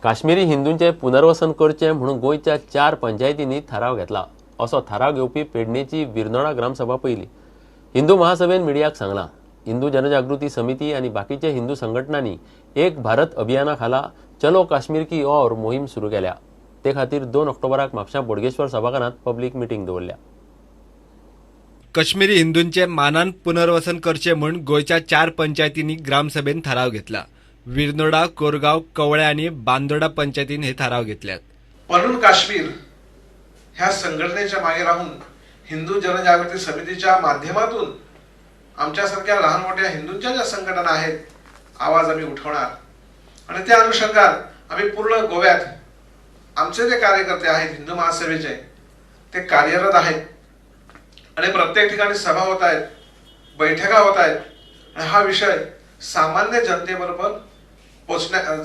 काश्मीरी हिंदूंचे पुनर्वसन करचें म्हणून गोंयच्या 4 पंचायतींनी थाराव घेतला. असो थाराव घेवपी पेडणेची विरनोडा ग्रामसभा पयली. हिंदू महासभेन मिडियाक सांगलां, हिंदू जनजागृती समिती आनी बाकीचे हिंदू संघटनांनी एक भारत अभियाना खाला चलो काश्मीर की ओर मोहीम सुरू केल्या. ते खातीर 2 ऑक्टोबराक म्हापशां बोडगेश्वर सभाघरांत पब्लीक मिटींग दवरल्या. काश्मीरी हिंदूंचे मानान पुनर्वसन करचें म्हूण गोंयच्या 4 पंचायतींनी ग्रामसभेन थाराव घेतला. विरनोडा, कोरगांव, कवळे आनी बांदोडा पंचायतीन हे थाराव घेतल्यात. पनून काश्मीर ह्या संघटनेच्या मागे राहून हिंदू जनजागृती समितीच्या माध्यमातून आमच्यासारख्या लहान मोठ्या हिंदूंच्या ज्या संघटना आहेत आवाज आम्ही उठवणार आणि त्या अनुषंगाने आम्ही पूर्ण गोव्यात आमचे जे कार्यकर्ते आहेत हिंदू महासभेचे ते कार्यरत आहेत आणि प्रत्येक ठिकाणी सभा होत आहेत, बैठका होत आहेत आणि हा विषय सामान्य जनतेबरोबर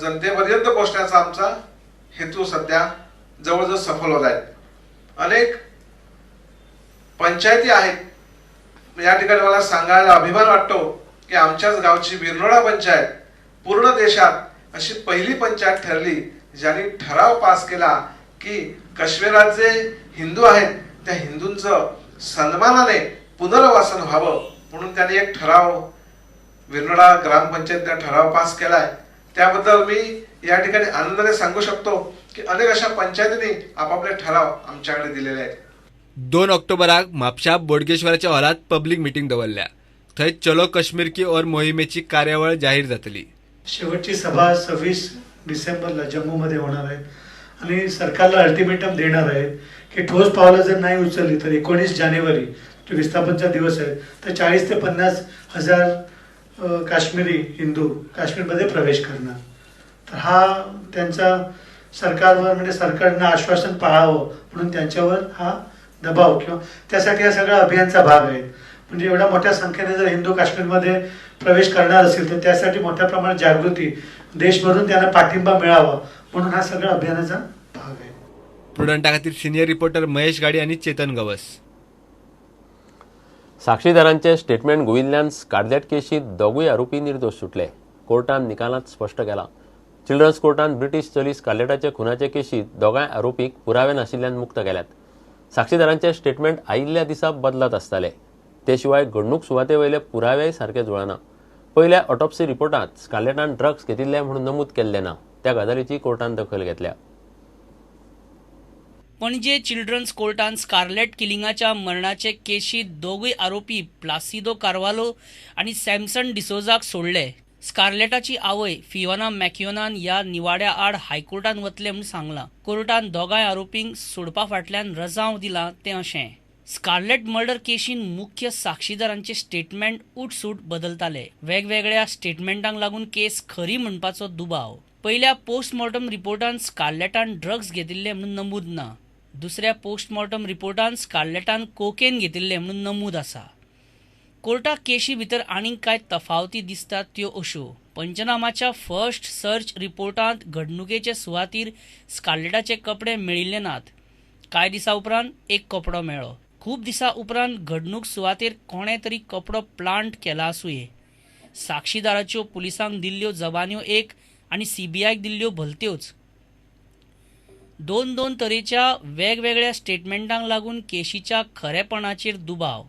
जनतेपर्यंत पोहोचण्याचा आमचा हेतू सध्या जवळजवळ सफल होत आहे. अनेक पंचायती आहेत, या ठिकाणी मला सांगायला अभिमान वाटतो की आमच्याच गावची विरनोडा पंचायत पूर्ण देशात अशी पहिली पंचायत ठरली ज्यांनी ठराव पास केला की काश्मीरात जे हिंदू आहेत त्या हिंदूंचं सन्मानाने पुनर्वसन व्हावं म्हणून त्यांनी एक ठराव विरनोडा ग्रामपंचायतीने ठराव पास केलाय. त्याबद्दल मी या ठिकाणी आनंदाने सांगू शकतो की अनेक अशा पंचायतींनी आपापले ठराव आमच्याकडे दिलेले आहेत. 2 ऑक्टोबराक म्हापशा बोडगेश्वराच्या हॉलात पब्लीक मिटींग दवरल्या. थंय चलो काश्मीर की ओर मोहिमेची कार्यावळ जाहीर जातली. शेवटची सभा 26 डिसेंबरला जम्मूमध्ये होणार आहे आणि सरकारला अल्टिमेटम देणार आहे की ठोस पावलं जर नाही उचलली तर 19 जानेवारी तो विस्थापनचा दिवस आहे तर 40 ते 50 हजार काश्मीरी हिंदू काश्मीरमध्ये प्रवेश करणार. तर हा त्यांचा सरकारवर म्हणजे सरकारनं आश्वासन पाळावं म्हणून त्यांच्यावर हा दबाव किंवा त्यासाठी हा सगळा अभियानचा भाग आहे. म्हणजे एवढ्या मोठ्या संख्येने जर हिंदू काश्मीरमध्ये प्रवेश करणार असेल तर त्यासाठी मोठ्या प्रमाणात जागृती देशभरून त्यांना पाठिंबा मिळावा म्हणून हा सगळा अभियानाचा भाग आहे. प्रुडंटा खातीर सिनियर रिपोर्टर महेश गाडी आणि चेतन गवस. साक्षीदारांचे स्टेटमेंट गोविल्ल्यान स्कारलेट केशीत दोगूय आरोपी निर्दोष सुटले. कोर्टान निकालांत स्पश्ट केला. चिल्ड्रन्स कोर्टान ब्रिटीश चली स्कारलेटाचे खुनाचे केशीत दोगांय आरोपीक पुरावे नाशिल्ल्यान मुक्त केल्यात. साक्षीदारांचे स्टेटमेंट आयिल्ल्या दिसा बदलत आसताले. ते शिवाय घडणूक सुवाते वयले पुरावेय सारके जुळना. पयल्या ऑटोप्सी रिपोर्टांत स्कारलेटान ड्रग्स घेतिल्ले म्हणून नमूद केल्लें ना. त्या गजालीची कोर्टान दखल घेतल्या. पणजे चिल्ड्रन्स कोर्टान स्कारलेट किलिंगाच्या मरणाचे केशीत दोगूय आरोपी प्लासिदो कार्वालो आनी सॅमसन डिसोजाक सोडले. स्कारलेटाची आवय फियोना मॅक्योनान ह्या निवाड्या आड हायकोर्टान वतले म्हूण सांगलां. कोर्टान दोगांय आरोपींक सोडपा फाटल्यान रजांव दिलां तें अशें. स्कारलेट मर्डर केशीन मुख्य साक्षीदारांचे स्टेटमेंट उठसूट बदलताले. वेगवेगळ्या स्टेटमेंटांक लागून केस खरी म्हणपाचो दुबाव. पयल्या पोस्टमॉर्टम रिपोर्टान स्कारलेटान ड्रग्स घेतिल्ले म्हणून नमूद ना. दुसऱ्या पोस्टमॉर्टम रिपोर्टान स्कारलेटान कोकेन घेतिल्ले म्हणून नमूद आसा. कोर्टाक केशी भितर आनीक कांय तफावती दिसतात त्यो अश्यो. पंचनामाच्या फर्स्ट सर्च रिपोर्टांत घडणुकेचे सुवातीर स्कारलेटाचे कपडे मेळिल्ले नात. कांय दिसा उपरांत एक कपडो मेळ्ळो. खूब दिसा उपरांत घडणूक सुवातेर कोणें तरी कपडो प्लांट केला आसुये. साक्षीदाराच्यो पुलिसांक दिल्ल्यो जबान्यो एक आनी सीबीआयक दिल्ल्यो भलत्योच. 2-2 तरेच्या वेगवेगळ्या स्टेटमेंटांक लागून केशीच्या खरेपणाचेर दुबाव.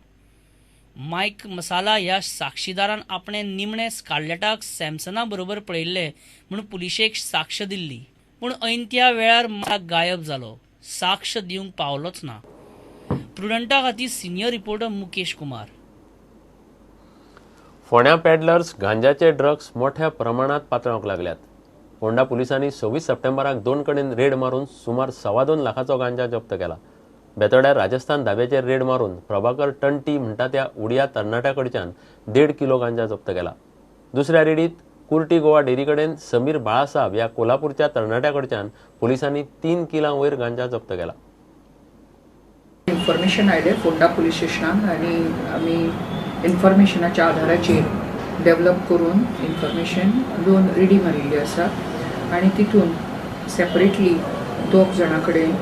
मायक मसाला ह्या साक्षीदारान आपणें निमणें स्कारलेटाक सॅमसना बरोबर पळयल्लें म्हूण पुलिशेक साक्ष दिल्ली. पूण ऐन त्या वेळार मायक गायब जालो. साक्ष दिवंक पावलोच ना. प्रुडंटा खातीर सिनियर रिपोर्टर मुकेश कुमार. फोंड्या पॅडलर्स गांजाचे ड्रग्स मोठ्या प्रमाणात पातळावंक लागल्यात. फोंडा पुलिसांनी 26 सप्टेंबराक 2 कडेन रेड मारून सुमार 2.25 लाखाचो गांजा जप्त केला. बेतोड्यार राजस्थान धाब्याचेर रेड मारून प्रभाकर टंटी म्हणटा त्या उडिया तरणाट्या कडच्यान 1.5 किलो गांजा जप्त केला. दुसऱ्या रेडीत कुर्टी गोवा डेरी कडेन समीर बाळासाहेब ह्या कोल्हापूरच्या तरणाट्या कडच्यान पुलिसांनी 3 किलां वयर गांजा जप्त केला. इन्फॉर्मेशन आयलें फोंडा पुलीस स्टेशनाक आनी आमी इन्फॉर्मेशनाच्या आधाराचेर डेवलप करून इन्फॉर्मेशन 2 रेडी मारिल्ली आसा आनी तितून सेपरेटली 2 जाणां कडेन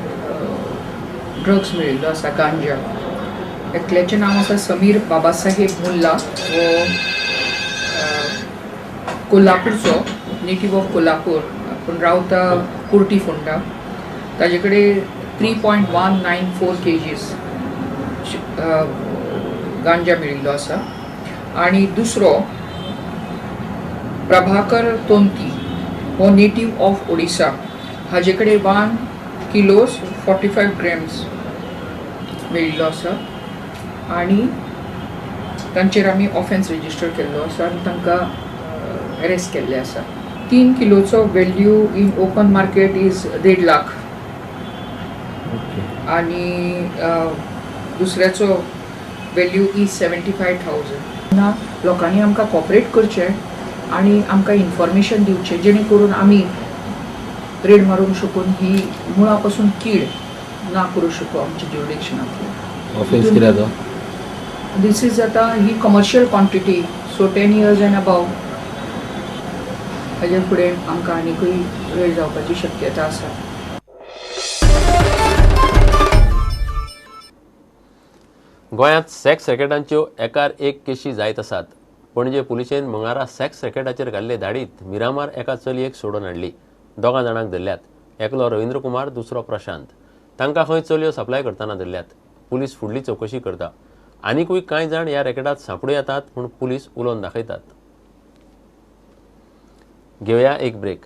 ड्रग्स मेळिल्लो आसा गांजा. एकल्याचें नांव आसा समीर बाबासाहेब मुल्ला, हो कोल्हापूरचो, नेटीव ऑफ कोल्हापूर, पूण रावता कुर्टी फोंडा. ताजे कडेन 3.194 kgs गांजा मेळिल्लो आसा. आनी दुसरो प्रभाकर तोंती हो नेटीव ऑफ ओडिसा, हाजे कडेन 1 kilos 45 grams मेळिल्लो आसा आनी तांचेर आमी ऑफेन्स रजिस्टर केल्लो आसा आनी तांकां अरेस्ट केल्ले आसा. 3 किलोचो value in open market is 1.5 lakh आनी दुसऱ्याचो व्हॅल्यू is 75,000. ना लोकांनी आमकां कॉपरेट करचें आनी आमकां इन्फॉर्मेशन दिवचें जेणे करून आमी रेड मारूंक शकून ही मुळा पासून कीड ना करूं शकू आमच्या ज्युरिडिक्शनांतली. ऑफेन्स कितें तो? This is आतां ही commercial quantity, so 10 years and above. हाजे फुडें आमकां आनीकूय रेड जावपाची शक्यता आसा. गोंयांत सेक्स रॅकेटांच्यो एकार एक केशी जायत आसात. पणजे पुलिशेन मंगळारा सेक्स रॅकेटाचेर घाल्ले धाडीत मिरामार एका चलयेक सोडून हाडली. 2 जाणांक धरल्यात. एकलो रवींद्र कुमार, दुसरो प्रशांत. तांकां खंय चलयो सप्लाय करतना धरल्यात. पुलीस फुडली चवकशी करता. आनीकूय कांय जाण ह्या रॅकेटांत सांपडूं येतात म्हूण पुलीस उलोवन दाखयतात. घेवया एक ब्रेक.